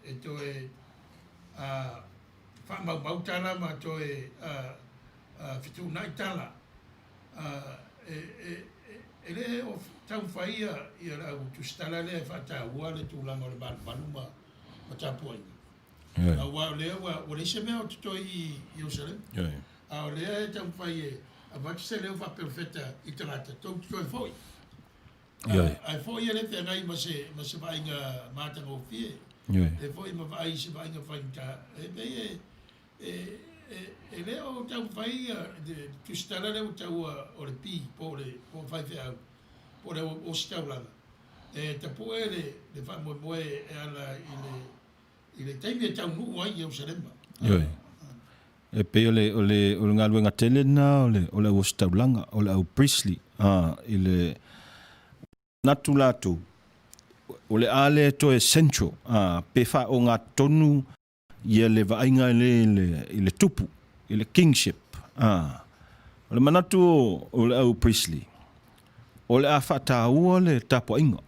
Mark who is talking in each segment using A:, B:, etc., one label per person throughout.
A: e toe faamaumau tala ma toe fetuunai tala. E le o taumafai ia le au tusitala lea e faataua le tulaga o le malumalu ma tapuaiga. Aua o lea ua leai se mea o totoe i Ierusalema. A o lea e taumafai e avatu se leo faaperofeta i tagata, tou te toe foi. Ae foi e le feagai ma se ma se vaaiga matagofie. E foi ma vaai i se vaaiga faigata. E pei e e le o taumafai ia le tusitala lea ua taua o le P po o le po o faifeau po o le ositaulaga e tapue le faamoemoe e ala i le i le taimi e taunuu ai Ierusalema.
B: Ioe. E pei o le, o le, o le galuega tele lena o le, o le au ositaulaga, o le au priestly, a, i le manatu latou, o le a le toe central, a, pe faaogatotonu ia le vaaiga le i le, i le tupu, i le kingship, a. O le manatu o, o le au priestly, o le a faataua le tapuaiga,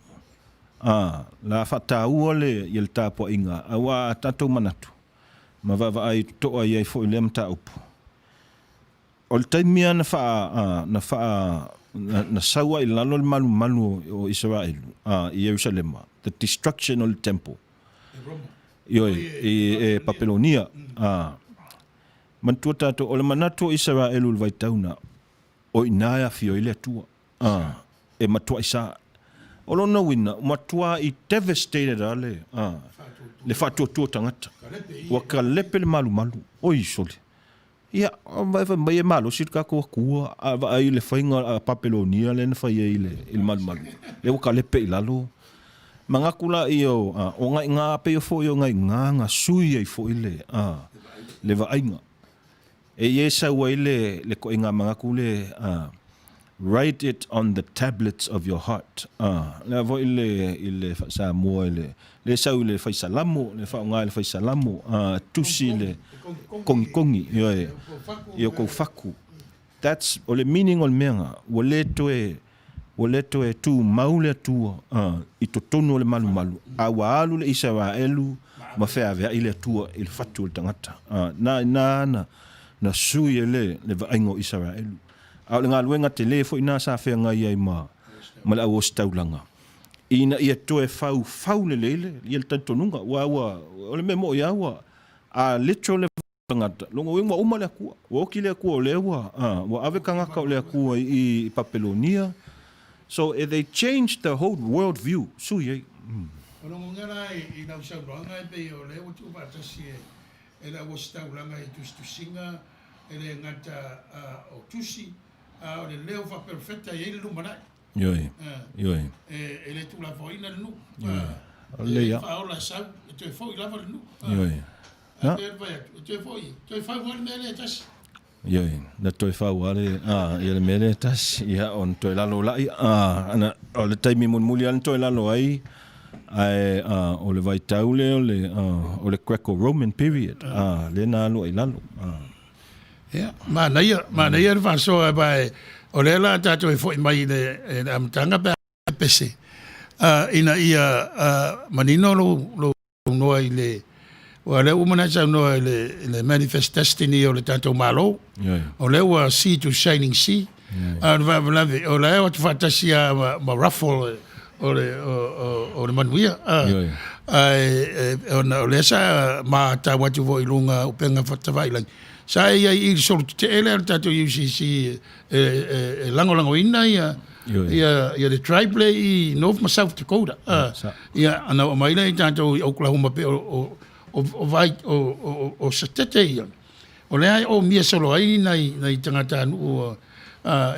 B: a, le a faataua le, ia le tapuaiga, aua a tatou manatu, ma vaavaai totoa i ai foi i lea mataupu. O le taimi lava na faa, na faa, na sau ai i lalo le malumalu o Isaraelu, a, i Ierusalema, the destruction o le temple. Ioe, i e Papelonia. A, manatua tatou, o le manatu o Isaraelu i le vaitau na, o i ina e afio ai le Atua. A, e matuai sa. O lona uiga, ua matuai devastated lava le, a, le faatuatua o tagata. Ua kalepe le malumalu. Oi sole. Ia, fai mai e malosi le tatou Atua, a vaai i le faiga a Papelonia lea na fai ai i le, i le malumalu, lea ua kalepe i lalo. Manatu laia o, a, o nai pei foi o nai na sui ai foi le, a, le vaaiga. E i ai sau ai le, le toaiga manatu le, a, write it on the tablets of your heart. A, le a foi le, i le faa-Samoa i le, le sau i le fai salamo, le faaaoga i le fai salamo, a, tusi le kogikogi, ioe, i o kou faku. That's, o le meaning o le mea na, ua le toe, ua le toe tumau le Atua i totonu o le malumalu, a ua alu le Isaraelu ma feaveai le Atua i le fatu o le tagata. Na ina na, na sui ai le, le vaaiga o Isaraelu. A o le galuega tele foi na sa feagai ai ma, ma le au ositaulaga, ina ia toe faufau lelei le, ia le talitonuga, ua, ua, o le mea moi lava ua, a literal le tagata, lona uiga ua uma le Atua. Ua oti le Atua o lea ua, ua ave tagata o le Atua i, i Papelonia. So eh, they changed the whole world view, sui ai.
A: O lona uiga la i lau saunoaga e pei o lea ua tuufaatasi e, e le auositaulaga i tusitusiga e le gata o tusi, a o le leo faaperofeta e i ai le lumanai.
B: Ioe, ioe.
A: E le tuulafoaina le nuu. O le ia. Faaola e sau, e toe foi lava le nuu.
B: Ioe.
A: Na. Ae fai atu, e toe foi, toe fau lava le mea lea e tasi.
B: Ioe, na toe fau lava le, a, ia le mea lea e tasi, ia, ona toe lalo lai, a, ana, o le taimi mulimuli lava na toe lalo ai, ae, a, o le vaitau lea o le, a, o le Greco-Roman period, a, lea na alu ai i lalo, a.
A: Ia, manaia, manaia le faasoa, aua o lea la tatou e foi mai i le, i le amataga pe a pese, ina ia manino lou, lou saunoa i le, aua o lea ua uma ona e saunoa i le, i le manifest destiny o le tatou Malo, o lea ua sea to shining sea, a o le faalavelave, o la e o atu faatasi lava ma, ma ruffle o le, o, o, o le manuia. Ae, ona o lea sa matau atu foi i luga o upega tafailagi, Sa e i ai i le solo tetee lea o le tatou UCC e lagolagoina ia ia ia le tribe lea i North ma South Dakota. Ia ana oo mai lea i tatou i Oklahoma pei o o o vai o o o setete ia. O lea e omia solo ai nai nai tagatanuu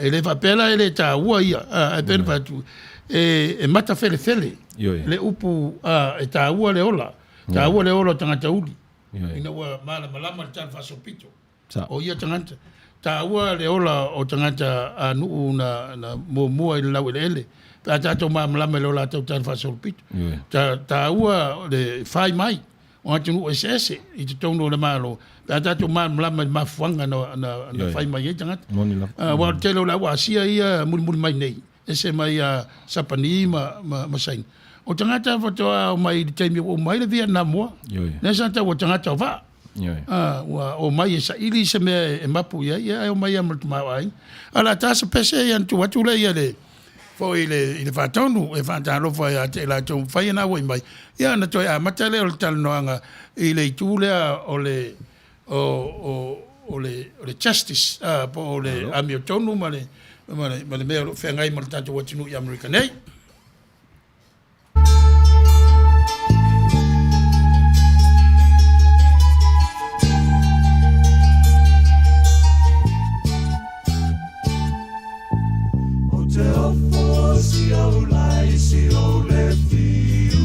A: e le faapea la e le taua ia, ae pei ona fai atu e matafelefele le upu e taua le ola, taua le ola o tagata uli. Ina ua malamalama le tala faasolopito o ia tagata. Taua le ola o tagata a nuu na, na muamua i le laueleele pe a tatou malamalama i lo latou tala faasolopito. Ta, taua le fai mai o atunuu eseese i totonu o le Malo pe a tatou malamalama i le mafuaaga na, na, na fai mai ai tagata. Aua o le tele o le au Asia ia mulimuli mai nei, ese mai ia Sapani ma, ma, ma Saina. O tagata faatoa omai i le taimi ua uma ai le Vietnam War, lea sa tau o tagata o vaa. Ua omai e saili se mea e mapu i ai, ia ae omai lava ma le tamaoaiga. Ae o le a ta se pese ia ona tuu atu lea i le foi i le, i le Faatonu e faatalofa ia te i latou ua mafai ona auai mai, ia ona toe amata lea o le talanoaga i le itu lea o le, o, o, o le, o le justice, po o le amiotonu ma le, ma le, ma le mea o lo o feagai ma le tatou atunuu i Amerika nei.
C: Ou te ofo si ou lai si ou le fiu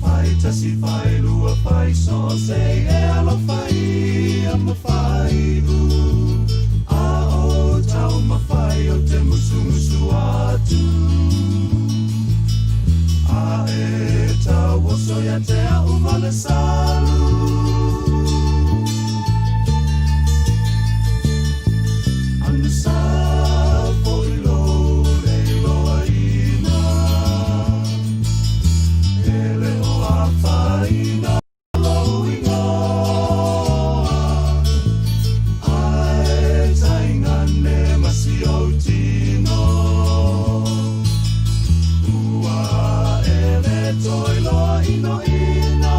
C: Fai tasi fai lua fai so se e alofa ia ma fai u A o tau mawhai o te musumusu atu A e tauoso ia te au ma le salu Ana sa fo i lo le iloaina E le o afaina lou ingoa Ae taigane ma si ou tino Ua e le toe loa inoina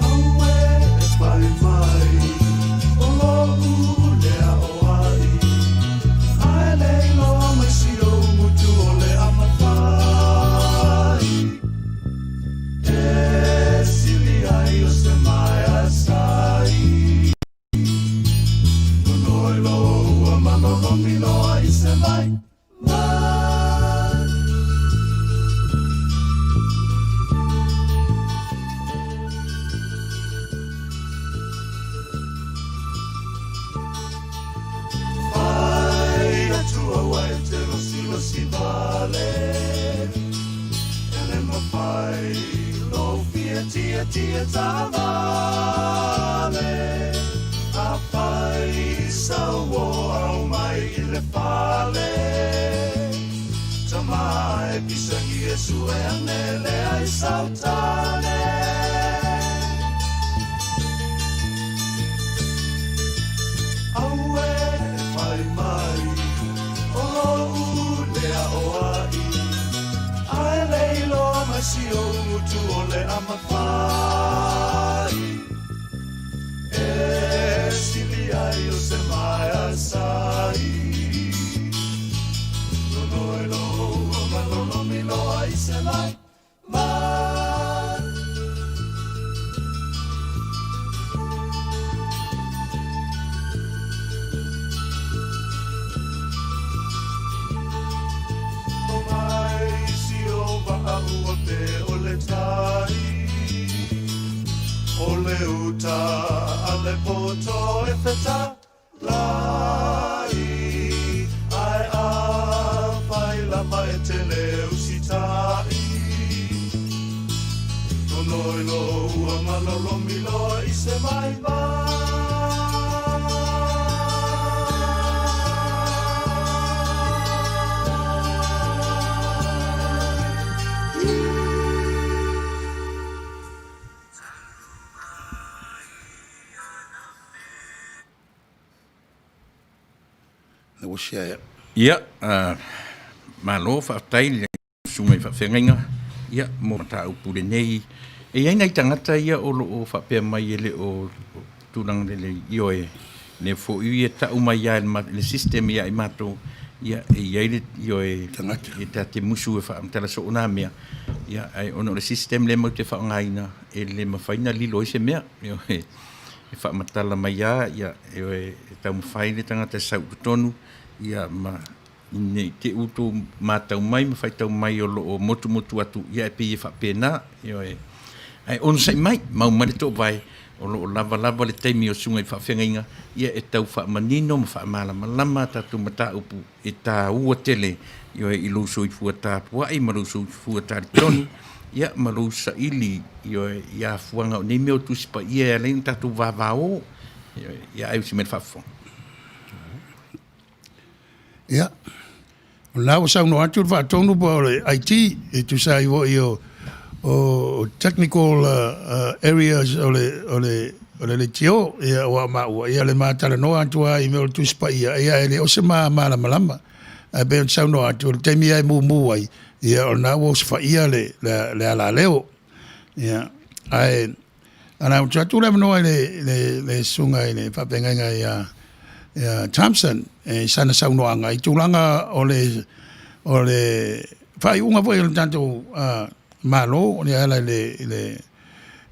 C: Aue e pai mai o lo'u lea o ai Ae le iloa mai si ou mutu o le a mafai E sili ai o se maea sai Nonoi loa malolomi loa i se mai mai. Fai atu aua e te losilosi vale E le mafai lou fia tietie taavale Afai sau o au mai i le fale Tama e pisagi e sue ane lea i sautane Aue e fai mai o lou lea o ai Ae le iloa mai si ou gutu o le a mafai E sili ai o se maea sai Nonoi loa malolomi loa i se mai mai. O mai si o vaa ua pe o le tai O le uta a le poto e feta lai Ae a whai lava e te le usitai Tonoi lo ua malolomi loa i se mai mai.
D: Ia, malo faafetai i le susuga i faafeagaiga, ia, mo mataupu lenei. E i ai nai tagata ia o lo o faapea mai e le o tulaga lelei, ioe, lea foi e tau mai lava e le system ia i matou, ia, e i ai le, ioe, e ta te musu e faamatala soo na mea, ia, ae ona o le system lea matou te faaaogaina, e le mafai ona lilo ai se mea, ioe, e faamatala mai lava, ia, ioe, e taumafai le tagata e sau i totonu, ia, ma ne i te i ua outou matau mai ma faitau mai o lo o motumotu atu, ia e pei e faapena, ioe. Ae onosai mai, mau mai le toovae, o lo o lava lava le taimi o susuga i faafeagaiga, ia e tau faamanino ma faamalamalama a tatou mataupu e taua tele, ioe, i lou soifua tapuai ma lou soifua talitonu, ia ma lou saili, ioe, i afuaga o nei mea o Tusi Paia e ala ai ona tatou vavao, ioe, ia ai o si mea le faafofoga.
A: Ia, o lena ua saunoa atu le Faatonu po o le IT e tusa ai foi o o technical areas o le o le o le leitio, ia aua o maua, ia o le ma talanoa atu lava i mea o le Tusi Paia, ia e le o se ma malamalama. Ae pei ona saunoa atu, o le taimi lava e mumu ai, ia o lena ua osofaia le le alaleo. Ia, ae o le a tuu atu le avanoa i le le susuga i le faafeagaiga ia ia Thompson i sana saunoaga i tulaga o le o le faaiuga foi o le tatou Malo e ala i le i le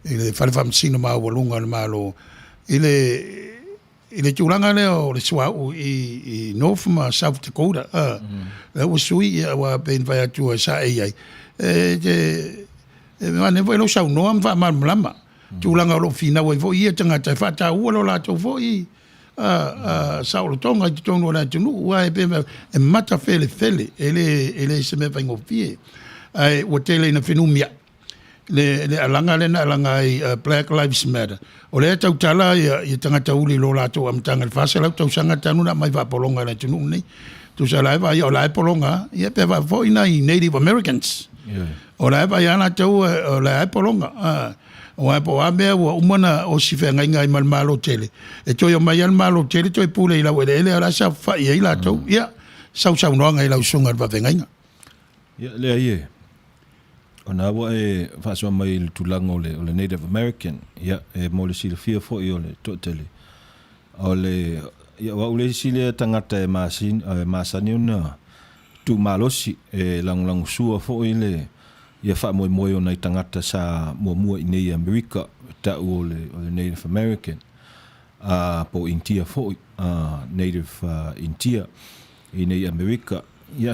A: i le Fale Faamasino Maualuga o le Malo i le i le tulaga lea o le suauu i North ma South Dakota, lea ua sui, aua pei ona fai atu sa e i ai, e te manaia foi lou saunoa ma faamalamalama tulaga o lo o finau ai foi ia tagata e faataua lo latou foi saolotoga i totonu o le atunuu, aua e pei e matafelefele, e le o se mea faigofie, ae ua tele ina fenumiai le le alaga lea na alaga ai Black Lives Matter, o lea e tautala ia tagata uli i lo latou amataga i le 400 tausaga talu ona aumai faapologa i le atunuu lenei. Tusa o la e vaaia o la e pologa lava, ia pe faapea foi nai Native Americans. O la e vaaia lava latou o la e pologa. Aua po o a mea ua uma ona osi feagaiga ai ma le Malo tele, e toe omai lava le Malo tele toe pule i laueleele ae o la e saofafai ai latou. Ia, sausaunoaga i lau susuga i le faafeagaiga.
B: Ia, leai e, ona ua e faasoa mai i le tulaga o le, o le Native American, ia, e mo le silafia foi o le toatele, o le, ia, o au le isi lea tagata e masin, e masani ona tuumalosi, e lagolagosua foi le, ia faamoemoe o nai tagata sa muamua i nei i Amerika, ta'u o le, o le Native American, a, po o Initia foi, a, Native Initia i nei Amerika. Ia,